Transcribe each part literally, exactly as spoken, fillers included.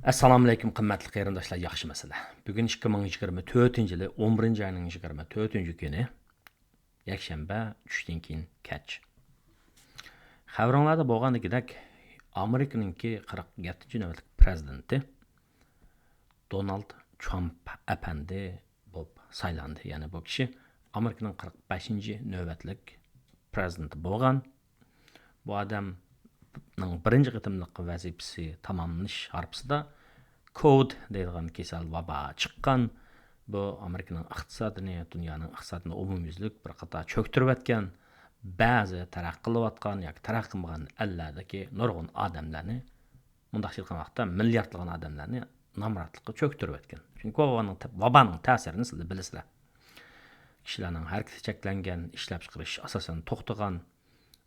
ئەسسالامۇئەلەيكۇم، قىممەتلىك قېرىنداشلار، ياخشىمۇسىلەر؟ بۈگۈن ئىككى مىڭ يىگىرمە تۆتىنچى يىلى ئون بىرىنچى ئاينىڭ يىگىرمە تۆتىنچى كۈنى، يەكشەنبە، چۈشتىن كېيىن كەچ. خەۋىرىڭلاردا بولغاندىكىدەك، ئامېرىكىنىڭكى قىرىق يەتتىنچى نۆۋەتلىك پىرېزىدېنتى دونالد ترامپ ئەپەندى بولۇپ سايلاندى. يەنى بۇ كىشى ئامېرىكىنىڭ قىرىق بەشىنچى نۆۋەتلىك پىرېزىدېنتى بولغان. بۇ ئادەمنىڭ بىرىنچى قېتىملىق ۋەزىپىسى تاماملىنىش ھارپىسىدا كوۋىد دەيدىغان كېسەل، ۋابا چىققان. بۇ ئامېرىكىنىڭ ئىقتىسادىنى، دۇنيانىڭ ئىقتىسادىنى ئومۇميۈزلۈك بىر قاتار چۆكتۈرۈۋەتكەن. بەزى تەرەققىي قىلىۋاتقان ياكى تەرەققىي قىلمىغان ئەللەردىكى نۇرغۇن ئادەملەرنى، مۇنداقچە ئېيتقان ۋاقىتتا، مىلياردلىغان ئادەملەرنى نامراتلىققا چۆكتۈرۈۋەتكەن. چۈنكى ۋابانىڭ، ۋابانىڭ تەسىرىنى سىلەر بىلىسىلەر. كىشىلەرنىڭ ھەرىكىتى چەكلەنگەن، ئىشلەپچىقىرىش ئاساسەن توختىغان،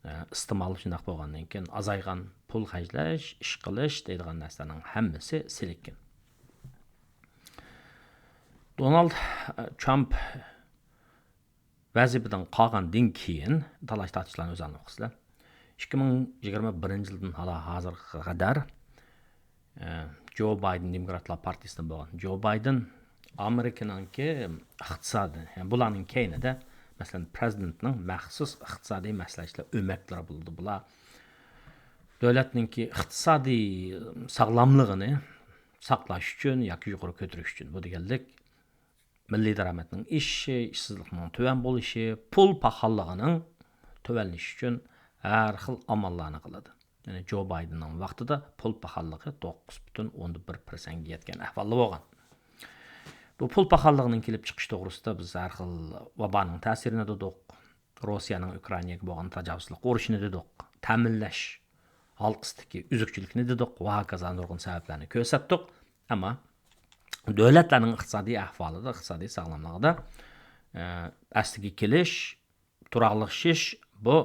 ئە، ئىستېمال شۇنداق بولغاندىن كېيىن ئازايغان، پۇل خەجلەش، ئىش قىلىش دەيدىغان نەرسىلەرنىڭ ھەممىسى سېلىككەن. دونالد، ئە، ترامپ ۋەزىپىدىن قالغاندىن كېيىن، تالاش تارتىشلارنى ئۆز ئالدىغا ئالسىلەر، ئىككى مىڭ يىگىرمە بىرىنچى يىلدىن ھالا ھازىرغا قەدەر، ئە، جو بايدېن، دېموكراتلار پارتىيىسىدىن بولغان جو بايدېن ئامېرىكىنىڭكى ئىقتىسادى، يەنى بۇلارنىڭ كەينىدە، مەسىلەن، پىرېزىدېنتنىڭ مەخسۇس ئىقتىسادىي مەسلىھەتچىلەر ئۆمەكلىرى بولىدۇ. بۇلار دۆلەتنىڭكى ئىقتىسادىي ساغلاملىقىنى ساقلاش ئۈچۈن ياكى يۇقىرى كۆتۈرۈش ئۈچۈن، بۇ دېگەنلىك، مىللىي دارامەتنىڭ ئېشىشى، ئىشسىزلىقنىڭ تۆۋەن بولۇشى، پۇل پاخاللىقىنىڭ تۆۋەنلىشى ئۈچۈن ھەر خىل ئاماللارنى قىلىدۇ. يەنى جو بايدېننىڭ ۋاقتىدا پۇل پاخاللىقى توققۇز پۈتۈن ئوندىن بىر پىرسەنتكە يەتكەن ئەھۋالدا بولغان. بۇ پۇل پاخاللىقىنىڭ كېلىپ چىقىش توغرىسىدا بىز ھەر خىل ۋابانىڭ تەسىرىنى دېدۇق، روسىيەنىڭ ئۇكرائىناغا بولغان تاجاۋۇزچىلىق ئۇرۇشىنى دېدۇق، تەمىنلەش ھالقىسىدىكى ئۈزۈكچىلىكنى دېدۇق ۋە ھاكازا نۇرغۇن سەۋەبلەرنى كۆرسەتتۇق. ئەمما دۆلەتلەرنىڭ ئىقتىسادىي ئەھۋالىدا، ئىقتىسادىي ساغلاملىقىدا، ئە، ئەسلىگە كېلىش، تۇراقلىشىش بۇ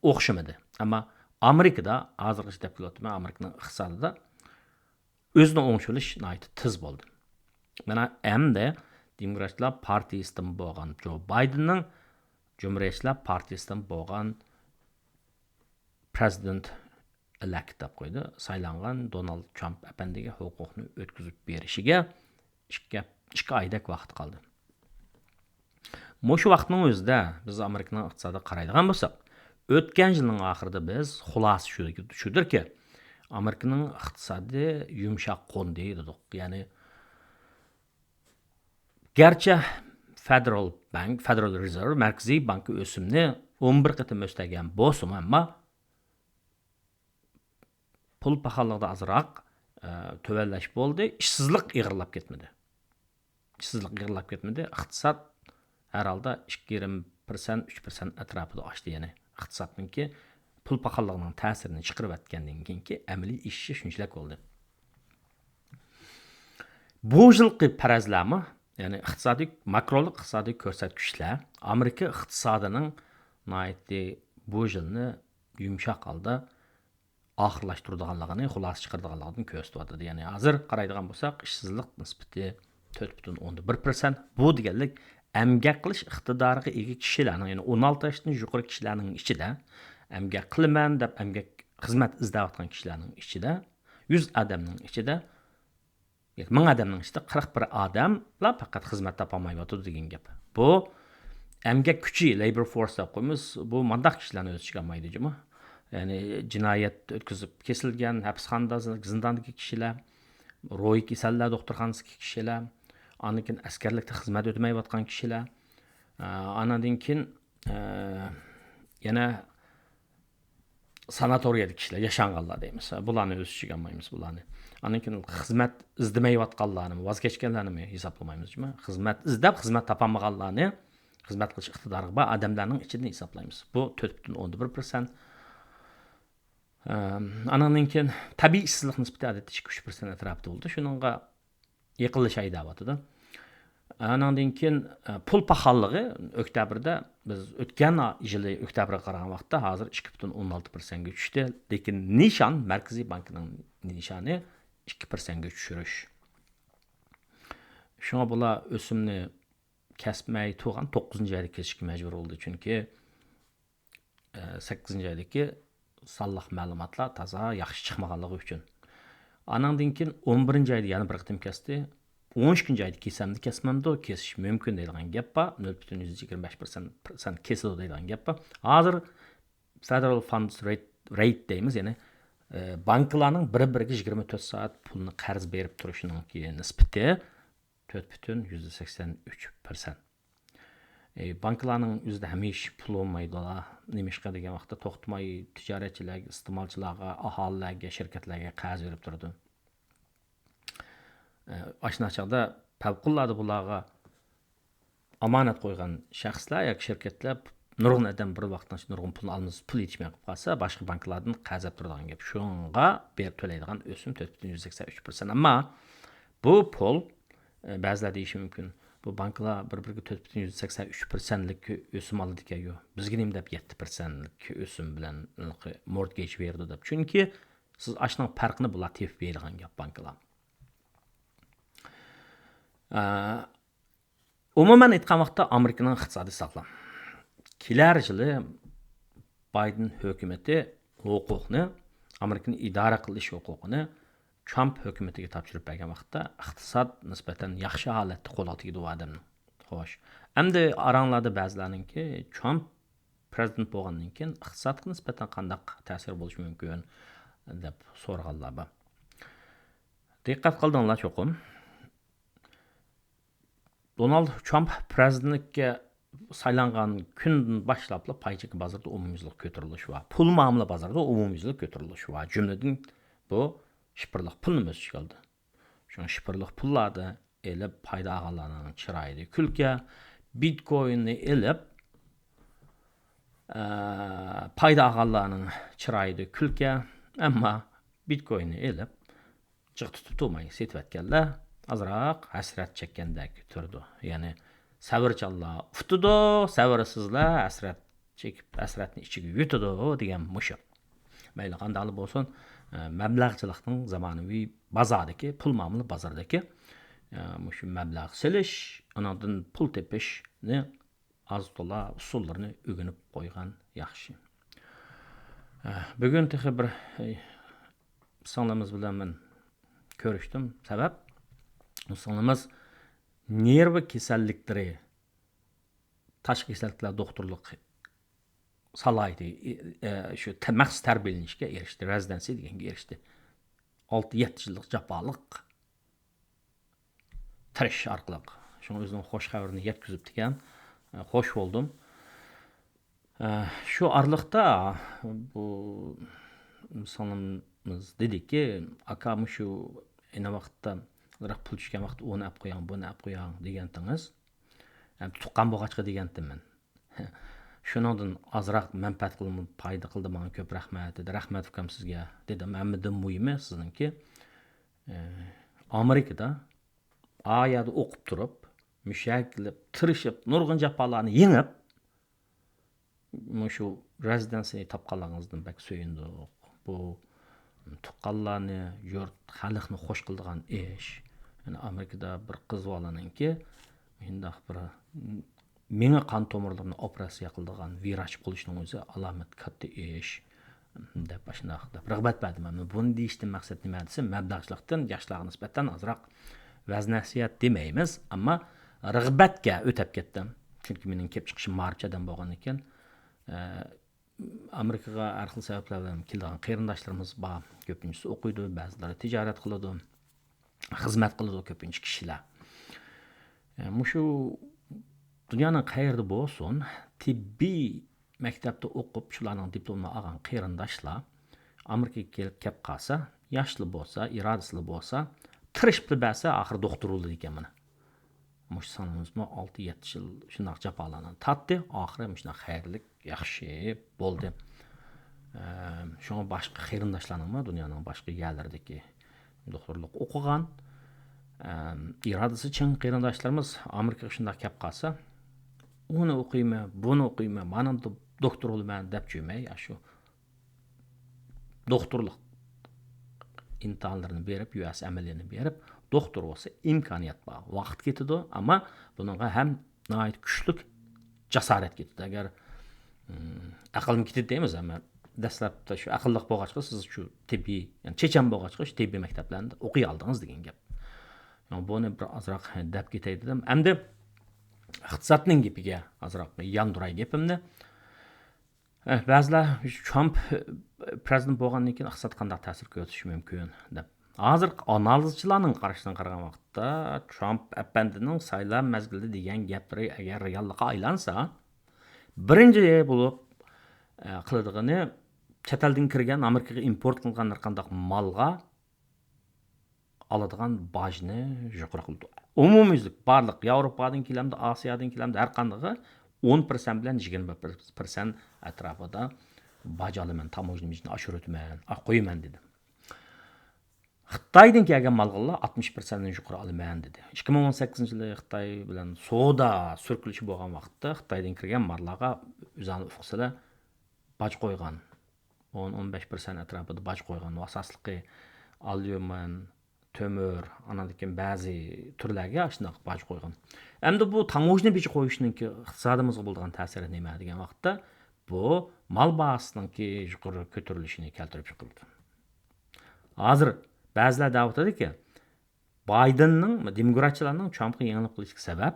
ئوخشىمىدى. ئەمما ئامېرىكىدا، ھازىرغىچە دەپ كېلىۋاتىمەن، ئامېرىكىنىڭ ئىقتىسادىدا ئۆزىنى ئوڭشىلىش ناھايىتى تېز بولدى. مانا ئەمدى دېموكراتلار پارتىيىسىدىن بولغان جو بايدېننىڭ جۇمھۇرىيەتچىلەر پارتىيىسىدىن بولغان پىرېزىدېنت ئېلېكت دەپ قويدى، سايلانغان دونالد ترامپ ئەپەندىگە ھوقۇقنى ئۆتكۈزۈپ بېرىشىگە ئىككى، ئىككى ئايدەك ۋاقىت قالدى. مۇشۇ ۋاقىتنىڭ ئۆزىدە بىز ئامېرىكىنىڭ ئىقتىسادىغا قارايدىغان بولساق، ئۆتكەن يىلنىڭ ئاخىرىدا بىز خۇلاسە شۇ-، شۇدۇركى، ئامېرىكىنىڭ ئىقتىسادى يۇمشاق قوندى دېدۇق. يەنى گەرچە فېدېرال بانك، فېدېرال رېزېرۋ، مەركىزىي بانكا ئۆسۈمنى ئون بىر قېتىم ئۆستۈرگەن بولسىمۇ، ئەمما پۇل پاخاللىقىدا ئازراق، ئە، تۆۋەنلەش بولدى. ئىشسىزلىق ئېغىرلاپ كەتمىدى. ئىشسىزلىق ئېغىرلاپ كەتمىدى. ئىقتىساد ھەر ھالدا ئىككى يېرىم پىرسەنت، ئۈچ پىرسەنت ئەتراپىدا ئاشتى. يەنى ئىقتىسادنىڭكى پۇل پاخاللىقىنىڭ تەسىرىنى چىقىرىۋەتكەندىن كېيىنكى ئەمەلىي ئېشىشى شۇنچىلىك بولدى. بۇ يىلقى پەرەزلەرمۇ، يەنى ئىقتىسادىي، ماكرولۇق ئىقتىسادىي كۆرسەتكۈچلەر ئامېرىكا ئىقتىسادىنىڭ ناھايىتى بۇ يىلنى يۇمشاق ھالدا ئاخىرلاشتۇرىدىغانلىقىنى، خۇلاسە چىقىرىدىغانلىقىنى كۆرسىتىۋاتىدۇ. يەنى ھازىر قارايدىغان بولساق، ئىشسىزلىق نىسبىتى تۆت پۈتۈن ئوندىن بىر پىرسەنت. بۇ دېگەنلىك ئەمگەك قىلىش ئىقتىدارىغا ئىگە كىشىلەرنىڭ، يەنى ئون ئالتە ياشتىن يۇقىرى كىشىلەرنىڭ ئىچىدە، ئەمگەك قىلىمەن دەپ ئەمگەك، خىزمەت ئىزدەۋاتقان كىشىلەرنىڭ ئىچىدە، يۈز ئادەمنىڭ ئىچىدە، ياكى مىڭ ئادەمنىڭ ئىچىدە قىرىق بىر ئادەملا پەقەت خىزمەت تاپالمايۋاتىدۇ دېگەن گەپ. بۇ ئەمگەك كۈچى، لەيبور فورس دەپ قويىمىز، بۇ مانداق كىشىلەرنى ئۆز ئىچىگە ئالمايدۇ جۇمۇ. يەنى جىنايەت ئۆتكۈزۈپ كېسىلگەن، ھەپسخانىدا، زىنداندىكى كىشىلەر، روھىي كېسەللەر دوختۇرخانىسىدىكى كىشىلەر، ئاندىن كېيىن ئەسكەرلىكتە خىزمەت ئۆتىمەيۋاتقان كىشىلەر، ئە، ئانىڭدىن كېيىن، ئە، يەنە ساناتورىيەدىكى كىشىلەر، ياشانغانلار دەيمىز. بۇلارنى ئۆز ئىچىگە ئالمايمىز، بۇلارنى. ئاندىن كېيىن خىزمەت ئىزدىمەيۋاتقانلارنىمۇ، ۋاز كەچكەنلەرنىمۇ ھېسابلىمايمىز جۇمۇ. خىزمەت ئىزدەپ، خىزمەت تاپالمىغانلارنى، خىزمەت قىلىش ئىقتىدارىغا بار ئادەملەرنىڭ ئىچىدىن ھېسابلايمىز. بۇ تۆت پۈتۈن ئوندىن بىر پىرسەنت. ئەم، ئانىڭدىن كېيىن تەبىئىي ئىشسىزلىق نىسبىتى ئادەتتە ئىككى، ئۈچ پىرسەنت ئەتراپىدا بولدى. شۇنىڭغا يېقىنلىشاي دەۋاتىدۇ. ئانىڭدىن كېيىن، ئە، پۇل پاخاللىقى ئۆكتەبىردە، بىز ئۆتكەن يىلى ئۆكتەبىرگە قارىغان ۋاقىتتا، ھازىر ئىككى پۈتۈن ئوندىن ئالتە پىرسەنتكە چۈشتى. لېكىن نىشان، مەركىزىي بانكىنىڭ نىشانى ئىككى پىرسەنتكە چۈشۈرۈش. شۇڭا بۇلار ئۆسۈمنى كەسمەي تۇرغان، توققۇزىنچى ئايدا كېسىشكە مەجبۇر بولدى. چۈنكى، ئە، سەككىزىنچى ئايدىكى سانلىق مەلۇماتلار تازا ياخشى چىقمىغانلىقى ئۈچۈن. ئانىڭدىن كېيىن ئون بىرىنچى ئايدا يەنە بىر قېتىم كەستى. ئون ئىككىنچى ئايدا كېسەمدۇ، كېسىمەمدۇ، كېسىش مۇمكىن دەيدىغان گەپ بار. نۆل پۈتۈن يۈزدىن يىگىرمە بەش پىرسەنت كېسىدۇ دەيدىغان گەپ بار. ھازىر فېدېرال فاندس رېيت، رېيت دەيمىز، يەنى، ئە، بانكىلارنىڭ بىر-بىرىگە يىگىرمە تۆت سائەت پۇلنى قەرز بېرىپ تۇرۇشىنىڭكى نىسبىتى تۆت پۈتۈن يۈزدە سەكسەن ئۈچ پىرسەنت. ئى، بانكىلارنىڭ ئۆزىدە ھەمىشە پۇل بولمايدۇ. نېمىشقا دېگەن ۋاقىتتا توختىماي تىجارەتچىلەرگە، ئىستېمالچىلارغا، ئاھالىلەرگە، شىركەتلەرگە قەرز بېرىپ تۇرىدۇ. ئى، ئاشۇنداق چاغدا پەۋقۇلئاددە بۇلارغا ئامانەت قويغان شەخسلەر ياكى شىركەتلەر نۇرغۇن ئادەم بىر ۋاقىتنىڭ ئىچىدە نۇرغۇن پۇلنى ئالمىسا، پۇل يېتىشمەي قېلىپ قالسا، باشقا بانكىلاردىن قەرز ئېلىپ تۇرىدىغان گەپ. شۇڭا بېرىپ تۆلەيدىغان ئۆسۈم تۆت پۈتۈن يۈزدە سەكسەن ئۈچ پىرسەنت. ئەمما بۇ پۇل، ئە، بەزىلەر دېيىشى مۇمكىن، بۇ بانكىلار بىر-بىرىگە تۆت پۈتۈن يۈزدە سەكسەن ئۈچ پىرسەنتلىك ئۆسۈم ئالىدىكەن-يۇ، بىزگە نېمە دەپ يەتتە پىرسەنتلىك ئۆسۈم بىلەن مورتگېج بېرىدۇ دەپ. چۈنكى سىز ئاشۇنىڭ پەرقىنى بۇلار تېپىپ يەيدىغان گەپ بانكىلار. ئە، ئومۇمەن ئېيتقان ۋاقىتتا ئامېرىكىنىڭ ئىقتىسادى ساغلام. كېلەر يىلى بايدېن ھۆكۈمىتى ھوقۇقنى، ئامېرىكىنى ئىدارە قىلىش ھوقۇقىنى ترامپ ھۆكۈمىتىگە تاپشۇرۇپ بەرگەن ۋاقىتتا ئىقتىساد نىسبەتەن ياخشى ھالەتتە قولغا تېگىدۇ بۇ ئادەمنىڭ. خوش. ئەمدى ئاراڭلاردا بەزىلەرنىڭكى ترامپ پرېزىدېنت بولغاندىن كېيىن ئىقتىسادقا نىسبەتەن قانداق تەسىر بولۇشى مۇمكىن دەپ سورىغانلار بار. دىققەت قىلدىڭلار چوقۇم. دونالد ترامپ پرېزىدېنتلىككە سايلانغان كۈندىن باشلاپلا پاي چېكى بازىرىدا ئومۇميۈزلۈك كۆتۈرۈلۈش بار. پۇل مۇئامىلە بازىرىدا ئومۇميۈزلۈك كۆتۈرۈلۈش بار. جۈملىدىن بۇ شىفىرلىق پۇلنىمۇ ئۆسۈشكە ئالدى. شۇڭا شىفىرلىق پۇللاردا ئېلىپ پايدا ئالغانلارنىڭ چىرايىدا كۈلكە، بىتكويننى ئېلىپ، ئە، پايدا ئالغانلارنىڭ چىرايىدا كۈلكە، ئەمما بىتكويننى ئېلىپ جىق تۇتۇپ تۇرماي سېتىۋەتكەنلەر ئازراق ھەسرەت چەككەندەك تۇرىدۇ. يەنى سەۋرچانلار ئۇتىدۇ، سەۋرسىزلەر ھەسرەت چېكىپ، ھەسرەتنى ئىچىگە يۇتىدۇ دېگەن مۇشۇ. مەيلى قانداقلا بولسۇن، ئە، مەبلەغچىلىكنىڭ زامانىۋى بازاردىكى، پۇل مۇئامىلە بازىرىدىكى، ئە، مۇشۇ مەبلەغ سېلىش، ئۇنىڭدىن پۇل تېپىشنى ئاز تولا ئۇسۇللىرىنى ئۆگىنىپ قويغان ياخشى. ئە، بۈگۈن تېخى بىر، ئە، سىڭلىمىز بىلەن مەن كۆرۈشتۈم. سەۋەب، سىڭلىمىز نېرۋا كېسەللىكلىرى، تاشقى كېسەللىكلەر دوختۇرلۇق سالاھىيىتى، ئى، ئى، شۇ تە-، مەخسۇس تەربىيەلىنىشكە ئېرىشتى، رېزىدېنسىيە دېگەنگە ئېرىشتى. ئالتە يەتتە يىللىق جاپالىق تىرىشىش ئارقىلىق. شۇڭا ئۆزىنىڭ خوش خەۋىرىنى يەتكۈزۈپتىكەن. ئە، خوش بولدۇم. ئە، شۇ ئارىلىقتا بۇ سىڭلىمىز دېدىكى، «ئاكا، مۇشۇ ئەينى ۋاقىتتا ئازراق پۇل چۈشكەن ۋاقىتتا ئۇنى ئەپ قوياڭ، بۇنى ئەپ قوياڭ» دېگەنتىڭىز. ئەمدى تۇغقان بولغاچقا دېگەنتىمەن. شۇنىڭدىن ئازراق مەنپەئەت قىلدىم، پايدا قىلدى ماڭا، كۆپ رەھمەت دېدى. رەھمەت ئۇكام سىزگە دېدىم. ھەممىدىن مۇھىمى سىزنىڭكى، ئە، ئامېرىكىدا ئا يەردە ئوقۇپ تۇرۇپ، مۇشەگىلىپ، تىرىشىپ، نۇرغۇن جاپالارنى يېڭىپ، مۇشۇ رېزىدېنسىيە تاپقانلىقىڭىزدىن بەك سۆيۈندۇق. بۇ تۇغقانلارنى، يۇرت، خەلقنى خوش قىلىدىغان ئىش. يەنى ئامېرىكىدا بىر قىز بالىنىڭكى مۇشۇنداق بىر مېڭە قان تومۇرلىرىنى ئوپېراتسىيە قىلىدىغان ۋىراچ بولۇشنىڭ ئۆزى ئالامەت كاتتا ئىش، دەپ ئاشۇنداق دەپ رىغبەت بەردىم. ئەمما بۇنى دېيىشتىن مەقسەت نېمە دېسە، مەبلەغچىلىكتىن ياشلارغا نىسبەتەن ئازراق ۋەز نەسىھەت دېمەيمىز، ئەمما رىغبەتكە ئۆتەپ كەتتىم. چۈنكى مېنىڭ كېلىپ چىقىشىم مائارىپچى ئادەم بولغاندىكىن، ئە، ئامېرىكىغا ھەر خىل سەۋەبلەر بىلەن كېلىدىغان قېرىنداشلىرىمىز بار. كۆپىنچىسى ئوقۇيدۇ، بەزىلىرى تىجارەت قىلىدۇ، خىزمەت قىلىدۇ كۆپىنچە كىشىلەر. ئە، مۇشۇ دۇنيانىڭ قەيەردە بولسۇن، تېببىي مەكتەپتە ئوقۇپ، شۇلارنىڭ دىپلومىنى ئالغان قېرىنداشلار ئامېرىكىغا كېلىپ، كەپ قالسا، ياشلا بولسا، ئىرادىسىلا بولسا، تىرىشىپلا بەرسە، ئاخىرى دوختۇر بولىدىكەن مانا. مۇشۇ سىڭلىمىزمۇ ئالتە يەتتە يىل شۇنداق جاپالارنى تارتتى، ئاخىرى مۇشۇنداق خەيرلىك، ياخشى بولدى. ئەم، شۇڭا باشقا قېرىنداشلارنىڭمۇ، دۇنيانىڭ باشقا يەرلىرىدىكى دوختۇرلۇق ئوقۇغان، ئەم، ئىرادىسى چىڭ قېرىنداشلىرىمىز ئامېرىكىغا شۇنداق كەپ قالسا، ئۇنى ئوقۇيمەن، بۇنى ئوقۇيمەن، مانا دو-، دوختۇر بولىمەن دەپ جۈرمەي، ئاشۇ دوختۇرلۇق ئىمتىھانلىرىنى بېرىپ، يۇ ئەس ئەمەلىيىنى بېرىپ، دوختۇر بولسا ئىمكانىيەت بار، ۋاقىت كېتىدۇ، ئەمما بۇنىڭغا ھەم ناھايىتى كۈچلۈك جاسارەت كېتىدۇ. ئەگەر، ئىم، ئەقىلمۇ كېتىدۇ دەيمىز، ئەمما دەسلەپتە شۇ ئەقىللىق بولغاچقا، سىز شۇ تېببىي، يەنى چېچەن بولغاچقا، شۇ تېببىي مەكتەپلەردە ئوقۇي ئالدىڭىز دېگەن گەپ. يەنى بۇنى بىر ئازراق دەپ كېتەي دېدىم. ئەمدى ئىقتىسادنىڭ گېپىگە ئازراق ياندۇراي گېپىمنى. ئە، بەزىلەر، «ترامپ پرېزىدېنت بولغاندىن كېيىن ئىقتىساد قانداق تەسىر كۆرسىتىشى مۇمكىن؟» دەپ. ھازىرقى ئانالىزچىلارنىڭ قارىشىدىن قارىغان ۋاقىتتا، ترامپ ئەپەندىنىڭ سايلام مەزگىلىدە دېگەن گەپلىرى ئەگەر رېئاللىققا ئايلانسا، بىرىنچى بولۇپ، ئە، قىلىدىغىنى، چەت ئەلدىن كىرگەن، ئامېرىكىغا ئىمپورت قىلىنغان ھەر قانداق مالغا ئالىدىغان باجنى يۇقىرى قىلىدۇ. ئومۇميۈزلۈك بارلىق ياۋروپادىن كېلەمدۇ، ئاسىيادىن كېلەمدۇ، ھەر قاندىقىغا ئون پىرسەنت بىلەن يىگىرمە پىرسەنت ئەتراپىدا باج ئالىمەن، تاموژنا بېجىنى ئاشۇرۇۋېتىمەن، ئا، قويىمەن دېدى. خىتايدىن كەلگەن مالغىلا ئاتمىش پىرسەنتتىن يۇقىرى ئالىمەن دېدى. ئىككى مىڭ ئون سەككىزىنچى يىلى خىتاي بىلەن سودا سۈركىلىشى بولغان ۋاقىتتا خىتايدىن كىرگەن ماللارغا ئۆزىنىڭ ئۇفقىسىدا باج قويغان. ئون، ئون بەش پىرسەنت ئەتراپىدا باج قويغان. ئاساسلىقى ئاليۇمىن، تۆمۈر، ئاندىن كېيىن بەزى تۈرلەرگە ئاشۇنداق باج قويغان. ئەمدى بۇ تاموژنا بېجى قويۇشنىڭكى ئىقتىسادىمىزغا بولىدىغان تەسىرى نېمە دېگەن ۋاقىتتا، بۇ مال باھاسىنىڭكى يۇقىرى كۆتۈرۈلۈشىنى كەلتۈرۈپ چىقىرىدۇ. ھازىر بەزىلەر دەۋاتىدۇكى، بايدېننىڭ، دېموكراتچىلارنىڭ ترامپقا يېڭىلىپ قېلىشىدىكى سەۋەب،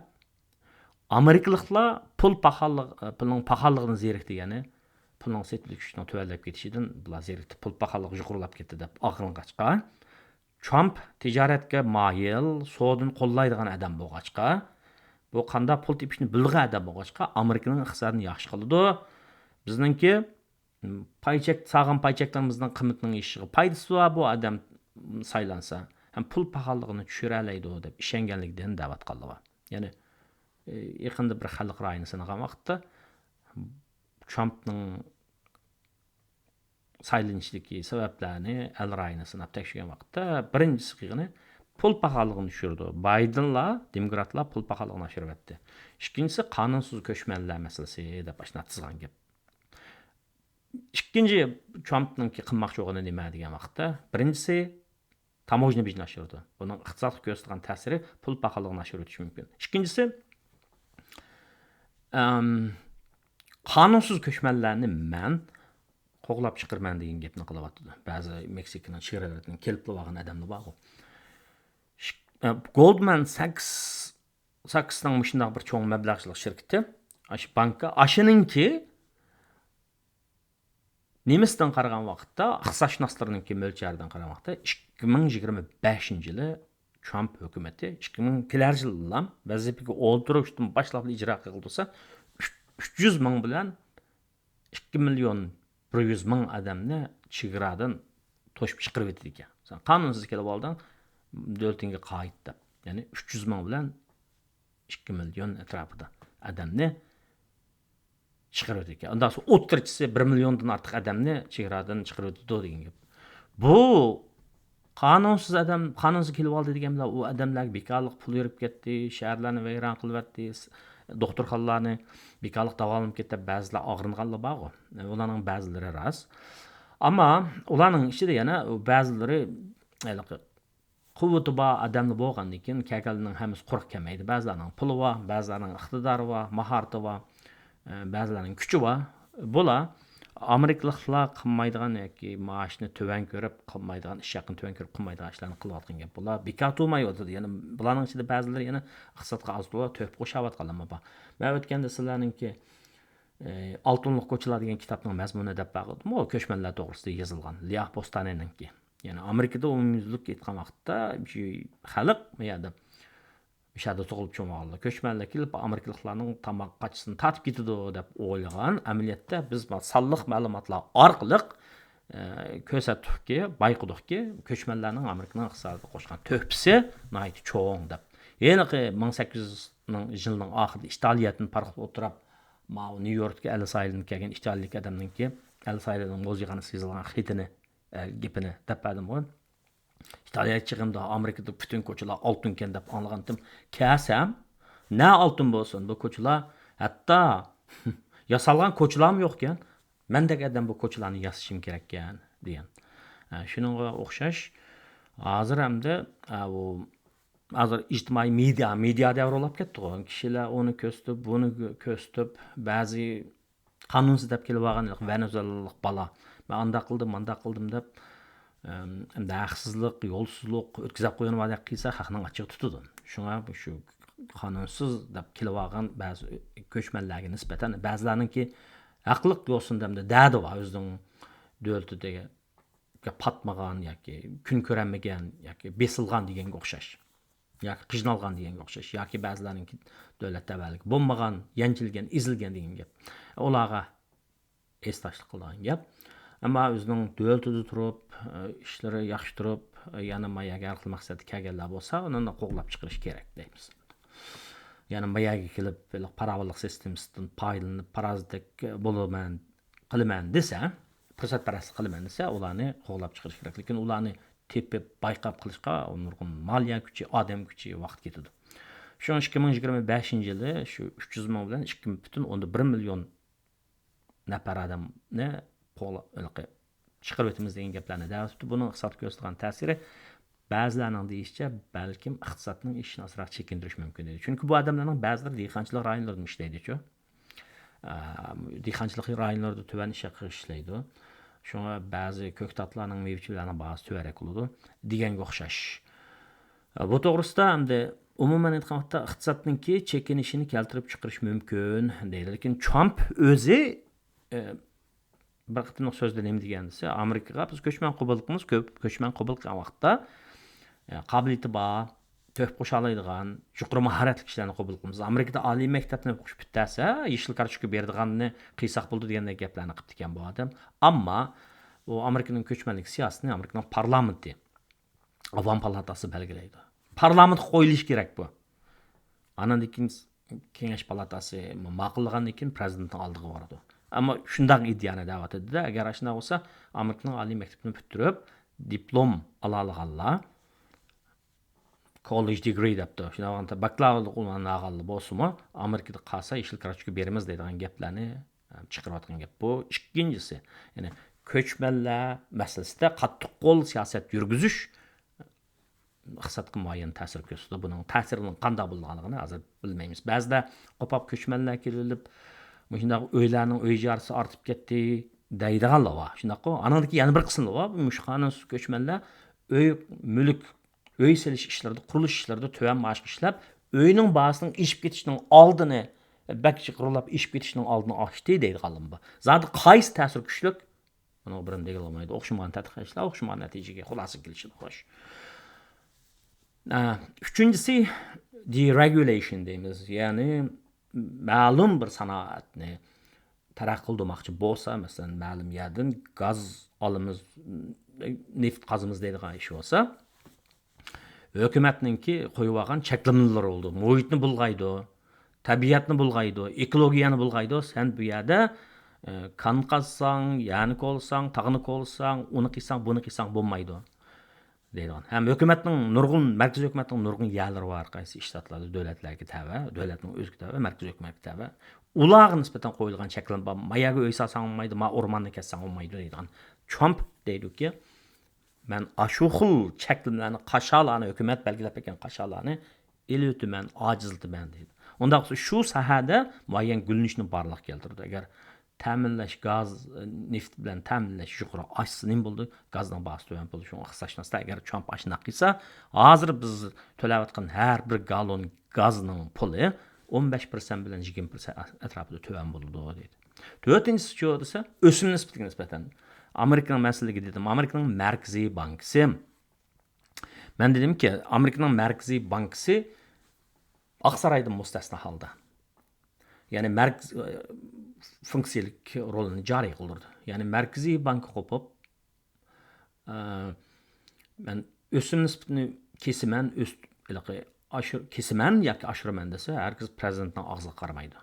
ئامېرىكىلىقلار پۇل پاخاللىق-، پۇلنىڭ پاخاللىقىدىن زېرىكتى، يەنى پۇلنىڭ سېتىۋېلىش كۈچىنىڭ تۆۋەنلەپ كېتىشىدىن بۇلار زېرىكتى، پۇل پاخاللىقى يۇقىرىلاپ كەتتى دەپ ئاغرىنغاچقا، ترامپ تىجارەتكە مايىل، سودىنى قوللايدىغان ئادەم بولغاچقا، بۇ قانداق پۇل تېپىشنى بىلىدىغان ئادەم بولغاچقا، ئامېرىكىنىڭ ئىقتىسادىنى ياخشى قىلىدۇ. بىزنىڭكى، م، پاي چەك، سالغان پاي چەكلىرىمىزنىڭ قىممىتىنىڭ ئېشىشىغا پايدىسى بار، بۇ ئادەم، م، سايلانسا. ھەم پۇل پاخاللىقىنى چۈشۈرەلەيدۇ دەپ ئىشەنگەنلىكىدىن دەۋاتقانلار بار. يەنى، ئە، يېقىندا بىر خەلق رايىنى سىنىغان ۋاقىتتا، ترامپنىڭ سايلىنىشىدىكى سەۋەبلەرنى ئەل رايىنى سىناپ تەكشۈرگەن ۋاقىتتا، بىرىنچىسى قىلغىنى پۇل پاخاللىقىنى چۈشۈردى. بايدېنلار، دېموكراتلار پۇل پاخاللىقىنى ئاشۇرۇۋەتتى. ئىككىنچىسى قانۇنسىز كۆچمەنلەر مەسىلىسى دەپ ئاشۇنداق تىزغان گەپ. ئىككىنچى ترامپنىڭكى قىلماقچى بولغىنى نېمە دېگەن ۋاقىتتا، بىرىنچىسى تاموژنا بېجىنى ئاشۇرىدۇ. بۇنىڭ ئىقتىسادقا كۆرسىتىدىغان تەسىرى پۇل پاخاللىقىنى ئاشۇرۇۋېتىشى مۇمكىن. ئىككىنچىسى، ئەم، قانۇنسىز كۆچمەنلەرنى مەن قوغلاپ چىقىرىمەن دېگەن گەپنى قىلىۋاتىدۇ. بەزى مېكسىكىنىڭ چېگرالىرىدىن كېلىپلا بارغان ئادەملەر بارغۇ. ئىش-، ئە، گولدمان ساكس، ساكسنىڭ مۇشۇنداق بىر چوڭ مەبلەغچىلىك شىركىتى، ئاشۇ بانكا، ئاشۇنىڭكى نېمىسىدىن قارىغان ۋاقىتتا، ئىقتىسادشۇناسلىرىنىڭكى مۆلچەردىن قارىغان ۋاقىتتا، ئىككى مىڭ يىگىرمە بەشىنچى يىلى ترامپ ھۆكۈمىتى ئىككى مىڭ كېلەر يىللام ۋەزىپىگە ئولتۇرۇشتىن باشلاپ ئىجرا قىلغۇدۇرسا، ئۈچ يۈز مىڭ بىلەن ئىككى مىليون بىر يۈز مىڭ ئادەمنى چېگرادىن توشۇپ چىقىرىۋېتىدىكەن. سەن قانۇنسىز كېلىۋالدىڭ، دۆلىتىڭگە قايت دەپ. يەنى ئۈچ يۈز مىڭ بىلەن ئىككى مىليون ئەتراپىدا ئادەمنى چىقىرىۋېتىدىكەن. ئۇنداق سو-، ئوتتۇرىچىسى بىر مىليوندىن ئارتۇق ئادەمنى چېگرادىن چىقىرىۋېتىدۇ دېگەن گەپ. بۇ قانۇنسىز ئادەم، قانۇنسىز كېلىۋالدى دېگەن بىلەن ئۇ ئادەملەرگە بىكارلىق پۇل بېرىپ كەتتى، شەھەرلەرنى ۋەيران قىلىۋەتتى، س-، دوختۇرخانىلارنى بىكارلىق داۋالىنىپ كەتتى دەپ بەزىلەر ئاغرىنغانلار بارغۇ. ئۇلارنىڭ بەزىلىرى راست. ئەمما ئۇلارنىڭ ئىچىدە يەنە بەزىلىرى ھېلىقى قۇۋۋىتى بار ئادەملا بولغاندىن كېيىن، كەلگەنلەرنىڭ ھەممىسى قۇرۇق كەلمەيدۇ. بەزىلەرنىڭ پۇلى بار، بەزىلەرنىڭ ئىقتىدارى بار، ماھارىتى بار، ئە، بەزىلەرنىڭ كۈچى بار. بۇلار ئامېرىكىلىقلار قىلمايدىغان ياكى مائاشنى تۆۋەن كۆرۈپ قىلمايدىغان ئىش، ھەققىنى تۆۋەن كۆرۈپ قىلمايدىغان ئىشلارنى قىلىۋاتقان گەپ. بۇلار بىكار تۇرمايۋاتىدۇ. يەنە بۇلارنىڭ ئىچىدە بەزىلىرى يەنە ئىقتىسادقا ئاز تولا تۆھپە قوشۇۋاتقانلارمۇ بار. مەن ئۆتكەندە سىلەرنىڭكى، ئە، ئالتۇنلۇق كوچىلار دېگەن كىتابنىڭ مەزمۇنى دەپ بەرگەندىمۇ، كۆچمەنلەر توغرىسىدا يېزىلغان لياھ بوستانىنىڭكى. يەنى ئامېرىكىدا ئومۇميۈزلۈك ئېيتقان ۋاقىتتا، شۇ خەلق بۇ يەردە، ئۇ يەردە تۇغۇلۇپ چوڭ بولغانلار، كۆچمەنلەر كېلىپ، ئامېرىكىلىقلارنىڭ تاماق قاچىسىنى تارتىپ كېتىدۇ دەپ ئويلىغان. ئەمەلىيەتتە بىز سانلىق مەلۇماتلار ئارقىلىق، ئە، كۆرسەتتۇقكى، بايقىدۇقكى، كۆچمەنلەرنىڭ ئامېرىكىنىڭ ئىقتىسادىغا قوشقان تۆھپىسى ناھايىتى چوڭ دەپ. ھېلىقى مىڭ سەككىز يۈز يىلنىڭ ئاخىرىدا ئىتالىيەدىن پاراخوت ئولتۇرۇپ، ماۋۇ نيۇ يوركتىكى ئەللىس ئايلىندىن كەلگەن ئىتالىيىلىك ئادەمنىڭكى، ئەللىس ئايلىنىڭ مۇزېيخانىسىغا يېزىلغان خېتىنى، ئە، گېپىنى دەپ بەردىمغۇ. ئىتالىيەگە چىققىنىمدا ئامېرىكىدا پۈتۈن كوچىلار ئالتۇنكەن دەپ ئاڭلىغانتىم. كەلسەم، نە ئالتۇن بولسۇن، بۇ كوچىلار ھەتتا ياسالغان كوچىلارمۇ يوقكەن. مەندەك ئادەم بۇ كوچىلارنى ياسىشىم كېرەككەن، دېگەن. ئە، شۇنىڭغا ئوخشاش، ھازىر ئەمدى، ئە، بۇ، ھازىر ئىجتىمائىي مېدىيا، مېدىيا دەۋرى بولاپ كەتتىغۇ. كىشىلەر ئۇنى كۆرسىتىپ، بۇنى كۆ-، كۆرسىتىپ، بەزى قانۇنسىز دەپ كېلىۋالغان ۋېنېزۇېلالىق بالا مەن ئانداق قىلدىم، مانداق قىلدىم دەپ، ئەمدى ھەقسىزلىق، يولسىزلىق ئۆتكۈزۈپ قويۇۋالدۇق دېسە، خەقنىڭ ئاچچىقى تۇتىدۇ. شۇڭا شۇ قانۇنسىز دەپ كېلىۋالغان بەزى كۆچمەنلەرگە نىسبەتەن بەزىلەرنىڭكى ھەقلىق يولسىزلىق دەمدە دەدى بار، ئۆزىنىڭ دۆلىتىگە پاتمىغان ياكى كۈن كۆرەلمىگەن ياكى بېسىلغان دېگەنگە ئوخشاش، ياكى قىينالغان دېگەنگە ئوخشاش، ياكى بەزىلەرنىڭكى دۆلەت تەۋەلىكى بولمىغان، يەنچۈلگەن، ئېزىلگەن دېگەن گەپ. ئۇلارغا ھېسداشلىق قىلىدىغان گەپ. ئەمما ئۆزىنىڭ دۆلىتىدە تۇرۇپ، ئىشلىرى ياخشى تۇرۇپ، يەنە ما يەرگە ھەر خىل مەقسەتتە كەلگەنلەر بولسا، ئۇنى قوغلاپ چىقىرىش كېرەك دەيمىز. يەنە ما يەرگە كېلىپ، بىر پاراۋانلىق سىستېمىسىدىن پايدىلىنىپ، پارازىتلىق بولىمەن، قىلىمەن دېسە، پۇرسەتپەرەسلىك قىلىمەن دېسە، ئۇلارنى قوغلاپ چىقىرىش كېرەك. لېكىن ئۇلارنى تېپىپ، بايقاپ قىلىشقا نۇرغۇن مالىيە كۈچى، ئادەم كۈچى، ۋاقىت كېتىدۇ. شۇڭا ئىككى مىڭ يىگىرمە بەشىنچى يىلى شۇ ئۈچ يۈز مىڭ بىلەن ئىككى پۈتۈن ئوندىن بىر مىليون نەپەر ئادەمنى قوغلا-، ھېلىقى چىقىرىۋېتىمىز دېگەن گەپلەرنى دەۋېتىپتۇ. بۇنىڭ ئىقتىسادقا كۆرسىتىدىغان تەسىرى، بەزىلەرنىڭ دېيىشىچە، بەلكىم ئىقتىسادنىڭ ئېشىشىنى ئازراق چېكىندۈرۈش مۇمكىن دەيدۇ. چۈنكى بۇ ئادەملەرنىڭ بەزىلىرى دېھقانچىلىق رايونلىرىدا ئىشلەيدىچۇ. ئا، دېھقانچىلىق رايونلىرىدا تۆۋەن ئىش ھەققىگە ئىشلەيدۇ. شۇڭا بەزى كۆكتاتلارنىڭ، مېۋە-چېۋىلەرنىڭ باھاسى تۆۋەنرەك بولىدۇ دېگەنگە ئوخشاش. بۇ توغرىسىدا ئەمدى ئومۇمەن ئېيتقان ۋاقىتتا ئىقتىسادنىڭكى چېكىنىشىنى كەلتۈرۈپ چىقىرىش مۇمكىن دەيدۇ. لېكىن ترامپ ئۆزى، ئە، بىر قېتىملىق سۆزىدە نېمە دېگەن دېسە، ئامېرىكىغا بىز كۆچمەن قوبۇل قىلىمىز، كۆپ كۆچمەن قوبۇل قىلغان ۋاقىتتا، ئە، قابىلىيىتى بار، تۆھپە قوشالايدىغان، يۇقىرى ماھارەتلىك كىشىلەرنى قوبۇل قىلىمىز. ئامېرىكىدا ئالىي مەكتەپنى ئوقۇش پۈتتۈرسە، يېشىل كارتوچكا بېرىدىغاننى قىلساق بولىدۇ دېگەندەك گەپلەرنى قىپتىكەن بۇ ئادەم. ئەمما ئۇ ئامېرىكىنىڭ كۆچمەنلىك سىياسىتىنى ئامېرىكىنىڭ پارلامېنتى، ئاۋام پالاتاسى بەلگىلەيدۇ. پارلامېنتقا قويۇلۇشى كېرەك بۇ. ئاندىن كېيىن كېڭەش پالاتاسى ماقۇللىغاندىن كېيىن پرېزىدېنتنىڭ ئالدىغا بارىدۇ. ئەمما شۇنداق ئىدىيەنى دەۋاتىدۇ-دە، ئەگەر ئاشۇنداق بولسا، ئامېرىكىنىڭ ئالىي مەكتىپىنى پۈتتۈرۈپ، دىپلوم ئالالىغانلار، كوللېج دىگرى دەپتۇ، شۇنداق بولغاندا باكلاۋۇرلۇق ئۇنۋاننى ئالغانلار بولسىمۇ، ئامېرىكىدا قالسا يېشىل كارتوچكا بېرىمىز دەيدىغان گەپلەرنى، ئە، چىقىرىۋاتقان گەپ. بۇ ئىككىنچىسى. يەنى كۆچمەنلەر مەسىلىسىدە قاتتىق قول سىياسەت يۈرگۈزۈش ئىقتىسادقا مۇئەييەن تەسىر كۆرسىتىدۇ. بۇنىڭ تەسىرىنىڭ قانداق بولىدىغانلىقىنى ھازىر بىلمەيمىز. بەزىدە قوپاپ كۆچمەنلەر كېلىۋېلىپ، مۇشۇنداق ئۆيلەرنىڭ ئۆي ئىجارىسى ئارتىپ كەتتى دەيدىغانلار بار. شۇنداققۇ؟ ئانىڭدىكى يەنە بىر قىسىملار بار. بۇ مۇشۇ قانۇنسىز كۆچمەنلەر ئۆي، مۈلۈك، ئۆي سېلىش ئىشلىرىدا، قۇرۇلۇش ئىشلىرىدا تۆۋەن مائاشقا ئىشلەپ، ئۆينىڭ باھاسىنىڭ ئېشىپ كېتىشىنىڭ ئالدىنى، بەك يۇقىرىلاپ ئېشىپ كېتىشىنىڭ ئالدىنى ئاچتى دەيدىغانلار بار. زادى قايسى تەسىر كۈچلۈك؟ بۇنىڭغا بىرىمۇ دېگىلى بولمايدۇ. ئوخشىمىغان تەتقىقاتچىلار ئوخشىمىغان نەتىجىگە، خۇلاسىگە كېلىشىدۇ، خوش. ئە، ئۈچىنچىسى، deregulation دەيمىز. يەنى مەلۇم بىر سانائەتنى تەرەققىي قىلدۇرماقچى بولسا، مەسىلەن، مەلۇم يەردىن گاز ئالىمىز، نېفىت قازىمىز دەيدىغان ئىش بولسا، ھۆكۈمەتنىڭكى قويۇۋالغان چەكلىمىلىرى بولىدۇ. مۇھىتنى بۇلغايدۇ، تەبىئەتنى بۇلغايدۇ، ئېكولوگىيەنى بۇلغايدۇ. سەن بۇ يەردە، ئە، كان قازساڭ، يەرنى كولىساڭ، تاغنى كولىساڭ، ئۇنى قىلساڭ، بۇنى قىلساڭ بولمايدۇ دەيدىغان. ھەم ھۆكۈمەتنىڭ نۇرغۇن، مەركىزىي ھۆكۈمەتنىڭ نۇرغۇن يەرلىرى بار، ھەر قايسى ئىشتاتلاردا دۆلەتلەرگە تەۋە، دۆلەتنىڭ ئۆزىگە تەۋە، مەركىزىي ھۆكۈمەتكە تەۋە. ئۇلارغا نىسبەتەن قويۇلغان چەكلىمە بار. ما يەرگە ئۆي سالساڭ بولمايدۇ، ما ئورماننى كەسسەڭ بولمايدۇ دەيدىغان. ترامپ دەيدۇكى، مەن ئاشۇ خىل چەكلىمىلەرنى، قاشالارنى، ھۆكۈمەت بەلگىلەپ بەرگەن قاشالارنى ئېلىۋېتىمەن، ئاجىزلىتىمەن دەيدۇ. ئۇنداق بولسا شۇ ساھەدە مۇئەييەن گۈللىنىشنى بارلىققا كەلتۈرىدۇ. ئەگەر تەمىنلەش، گاز، نېفىت بىلەن تەمىنلەش يۇقىرى ئاشسا نېمە بولىدۇ؟ گازنىڭ باھاسى تۆۋەن بولىدۇ. شۇڭا ئىقتىسادشۇناسلار، ئەگەر ترامپ ئاشۇنداق قىلسا، ھازىر بىز تۆلەۋاتقان ھەر بىر گالون گازنىڭ پۇلى ئون بەش پىرسەنت بىلەن يىگىرمە پىرسەنت ئەتراپىدا تۆۋەن بولىدۇ دەيدۇ. تۆتىنچىسى شۇ دېسە، ئۆسۈم نىسبىتىگە نىسبەتەن. ئامېرىكىنىڭ مەسىلىگە دېدىم، ئامېرىكىنىڭ مەركىزىي بانكىسى. مەن دېدىمكى، ئامېرىكىنىڭ مەركىزىي بانكىسى ئاقسارايدىن مۇستەسنا ھالدا، يەنى مەركىز، ئە، فۇنكسىيەلىك رولىنى جارى قىلدۇرىدۇ. يەنى مەركىزىي بانكا قوپۇپ، ئە، مەن ئۆسۈم نىسبىتىنى كېسىمەن، ئۆس-، ھېلىقى ئاشۇر-، كېسىمەن ياكى ئاشۇرىمەن دېسە، ھەرگىز پرېزىدېنتنىڭ ئاغزىغا قارىمايدۇ.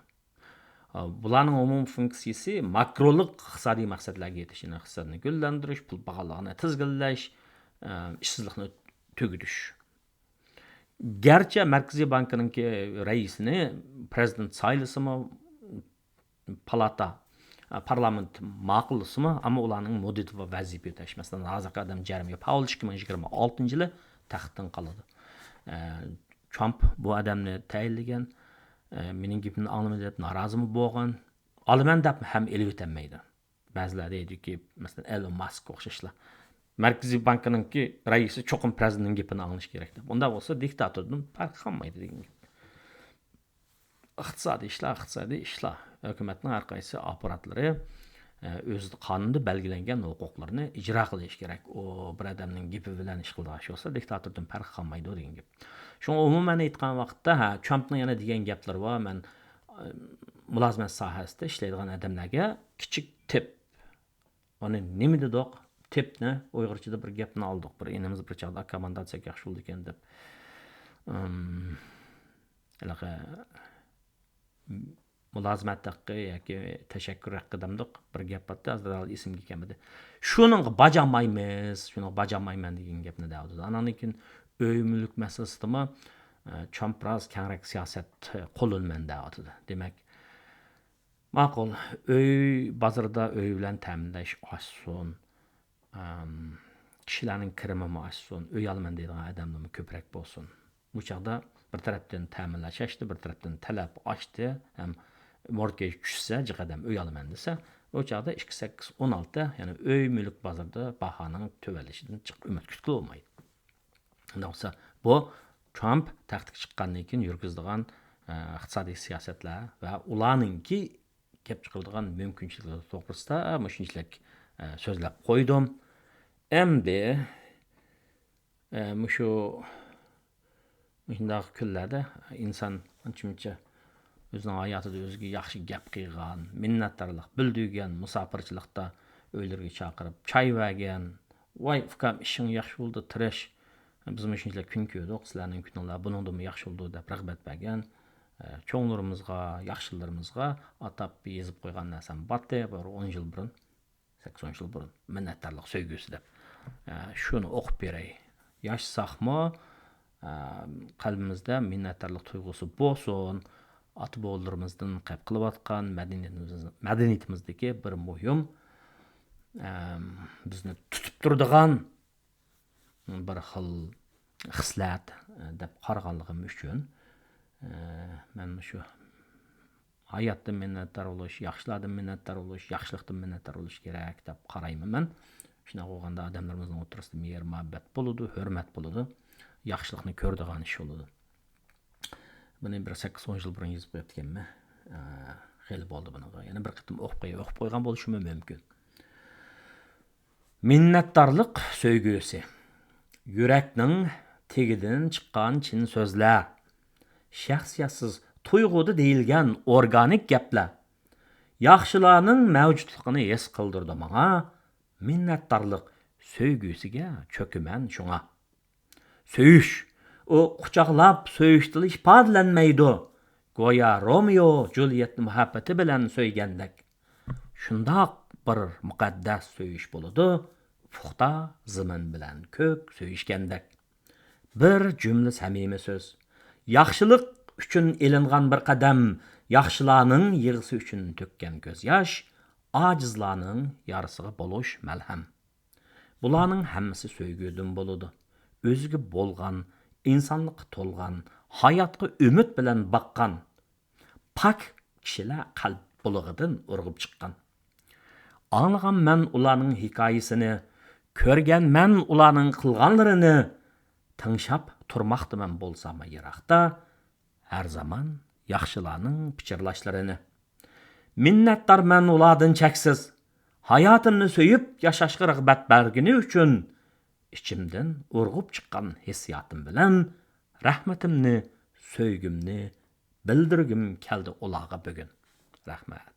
ئە، بۇلارنىڭ ئومۇمىي فۇنكسىيىسى ماكرولۇق ئىقتىسادىي مەقسەتلەرگە يېتىش، يەنى ئىقتىسادنى گۈللەندۈرۈش، پۇل باھالىرىنى تىزگىنلەش، ئە، ئىشسىزلىقنى تۈگىتىش. گەرچە مەركىزىي بانكىنىڭكى رەئىسىنى پرېزىدېنت سايلىسىمۇ، پالاتا، پارلامېنت ماقۇللىسىمۇ، ئەمما ئۇلارنىڭ مۇددىتى ۋە ۋەزىپە ئۆتەش. مەسىلەن، ھازىرقى ئادەم جېرېمى پاۋېل ئىككى مىڭ يىگىرمە ئالتىنچى يىلى تەختتىن قالىدۇ. ئە، ترامپ بۇ ئادەمنى تەيىنلىگەن، ئە، مېنىڭ گېپىمنى ئاڭلىمىدى دەپ نارازىمۇ بولغان، ئالىمەن دەپ ھەم ئېلىۋېتەلمەيدۇ. بەزىلەر دەيدۇكى، مەسىلەن، ئېلون ماسك ئوخشاشلا، مەركىزىي بانكىنىڭكى رەئىسى چوقۇم پىرېزىدېنتنىڭ گېپىنى ئاڭلىشى كېرەك دەپ. ئۇنداق بولسا دىكتاتوردىن پەرقى قالمايدۇ دېگەن گەپ. ئىقتىسادىي ئىشلار، ئىقتىسادىي ئىشلار. ھۆكۈمەتنىڭ ھەر قايسى ئاپپاراتلىرى، ئە، ئۆز قانۇندا بەلگىلەنگەن ھوقۇقلىرىنى ئىجرا قىلىشى كېرەك. ئۇ بىر ئادەمنىڭ گېپى بىلەن ئىش قىلىدىغان ئىش بولسا، دىكتاتوردىن پەرقى قالمايدۇ دېگەن گەپ. شۇڭا ئومۇمەن ئېيتقان ۋاقىتتا، ھە، ترامپنىڭ يەنە دېگەن گەپلىرى بار. مەن، ئە، مۇلازىمەت ساھەسىدە ئىشلەيدىغان ئادەملەرگە كىچىك تىپ، ئۇنى نېمە دېدۇق؟ تىپنى، ئۇيغۇرچىدا بىر گەپنى ئالدۇق. بىر ئىنىمىز بىر چاغدا «ئاكا، مانداق دېسەك ياخشى بولىدىكەن» دەپ، ئىم، ھېلىقى مۇلازىمەت ھەققى ياكى تەشەككۈر ھەققى دەمدۇق، بىر گەپ بارتى، ھازىر ھېلى ئېسىمگە كەلمىدى. شۇنىڭغا باجامايمىز، شۇنىڭغا باجامايمەن دېگەن گەپنى دەۋاتىدۇ. ئاناندىن كېيىن ئۆي مۈلۈك مەسىلىسىدىمۇ، ئە، ترامپ بىراز كەڭرەك سىياسەت قوللىنىمەن دەۋاتىدۇ. دېمەك، ماقۇل، ئۆي بازىرىدا ئۆي بىلەن تەمىنلەش ئاشسۇن، ئەم، كىشىلەرنىڭ كىرىمىمۇ ئاشسۇن، ئۆي ئالىمەن دەيدىغان ئادەملىرىمۇ كۆپرەك بولسۇن. بۇ چاغدا بىر تەرەپتىن تەمىنلەش ئاشتى، بىر تەرەپتىن تەلەپ ئاشتى، ھەم مورتگېج چۈشسە، جىق ئادەم ئۆي ئالىمەن دېسە، ئۇ چاغدا ئىككى سەككىز ئون ئالتە، يەنى ئۆي مۈلۈك بازىرىدا باھانىڭ تۆۋەنلىشىدىن جىق ئۈمىد كۈتكىلى بولمايدۇ. ئۇنداق بولسا، بۇ ترامپ تەختكە چىققاندىن كېيىن يۈرگۈزىدىغان، ئە، ئىقتىسادىي سىياسەتلەر ۋە ئۇلارنىڭكى كەپ چىقىرىدىغان مۇمكىنچىلىكلەر توغرىسىدا مۇشۇنچىلىك، ئە، سۆزلەپ قويدۇم. ئەمدى، ئە، مۇشۇ، مۇشۇنداق كۈنلەردە ئىنسان ئانچە-مۇنچە ئۆزىنىڭ ھاياتىدا ئۆزىگە ياخشى گەپ قىلغان، مىننەتدارلىق بىلدۈرگەن، مۇساپىرچىلىقتا ئۆيلىرىگە چاقىرىپ چاي بەرگەن، «ۋاي، ئۇكام، ئىشىڭ ياخشى بولدى، تىرىش. بىز مۇشۇنچىلىك كۈن كۆردۇق، سىلەرنىڭ كۈنۈڭلار بۇنىڭدىنمۇ ياخشى بولىدۇ» دەپ رىغبەت بەرگەن، ئە، چوڭلىرىمىزغا، ياخشىلىرىمىزغا ئاتاپ يېزىپ قويغان نەرسەم بارتى، بىر ئون يىل بۇرۇن، سەككىز ئون يىل بۇرۇن، مىننەتدارلىق سۆيگۈسى دەپ. ئە، شۇنى ئوقۇپ بېرەي. ياشىساقمۇ، ئە، قەلبىمىزدە مىننەتدارلىق تۇيغۇسى بولسۇن. ئاتا-بوۋىلىرىمىزدىن قەلب قىلىۋاتقان مەدەنىيىتىمىز-، مەدەنىيىتىمىزدىكى بىر مۇھىم، ئە، بىزنى تۇتۇپ تۇرىدىغان بىر خىل خىسلەت، ئە، دەپ قارىغانلىقىم ئۈچۈن، ئە، مەن مۇشۇ ھاياتتىن مىننەتدار بولۇش، ياخشىلاردىن مىننەتدار بولۇش، ياخشىلىقتىن مىننەتدار بولۇش كېرەك دەپ قارايمەن مەن. شۇنداق بولغاندا ئادەملىرىمىزنىڭ ئوتتۇرىسىدا مېھىر-مۇھەببەت بولىدۇ، ھۆرمەت بولىدۇ، ياخشىلىقنى كۆرىدىغان ئىش بولىدۇ. بۇنى بىر سەككىز ئون يىل بۇرۇن يېزىپ قويۇپتىكەنمەن. ئە، خېلى بولدى بۇنىڭغا. يەنە بىر قېتىم ئوقۇپ قوياي، ئوقۇپ قويغان بولۇشىمۇ مۇمكىن. مىننەتدارلىق سۆيگۈسى. يۈرەكنىڭ تېگىدىن چىققان چىن سۆزلەر. شەخسىيەتسىز تۇيغۇدا دېيىلگەن ئورگانىك گەپلەر. ياخشىلارنىڭ مەۋجۇتلۇقىنى ھېس قىلدۇرىدۇ ماڭا. مىننەتدارلىق سۆيگۈسىگە چۆكىمەن شۇڭا. سۆيۈش. ئۇ قۇچاقلاپ سۆيۈشتىلا ئىپادىلەنمەيدۇ. گويا رومېو جۇليېت مۇھەببىتى بىلەن سۆيگەندەك. شۇنداق بىر مۇقەددەس سۆيۈش بولىدۇ، پۇختا زېمىن بىلەن كۆك سۆيۈشكەندەك. بىر جۈملە سەمىمىي سۆز. ياخشىلىق ئۈچۈن ئېلىنغان بىر قەدەم، ياخشىلارنىڭ يىغىسى ئۈچۈن تۆككەن كۆز ياش، ئاجىزلارنىڭ يارىسىغا بولۇش مەلھەم. بۇلارنىڭ ھەممىسى سۆيگۈدىن بولىدۇ. ئۆزىگە بولغان، ئىنسانلىققا تولغان، ھاياتقا ئۈمىد بىلەن باققان، پاك كىشىلەر قەلب بۇلىغىدىن ئۇرغۇپ چىققان. ئاڭلىغانمەن ئۇلارنىڭ ھېكايىسىنى، كۆرگەنمەن ئۇلارنىڭ قىلغانلىرىنى، تىڭشاپ تۇرماقتىمەن بولساممۇ يىراقتا، ھەر زامان ياخشىلارنىڭ پىچىرلاشلىرىنى. مىننەتدارمەن ئۇلاردىن چەكسىز، ھاياتىمنى سۆيۈپ ياشاشقا رىغبەت بەرگىنى ئۈچۈن. ئىچىمدىن ئۇرغۇپ چىققان ھېسسىياتىم بىلەن رەھمىتىمنى، سۆيگۈمنى بىلدۈرگۈم كەلدى ئۇلارغا بۈگۈن. رەھمەت.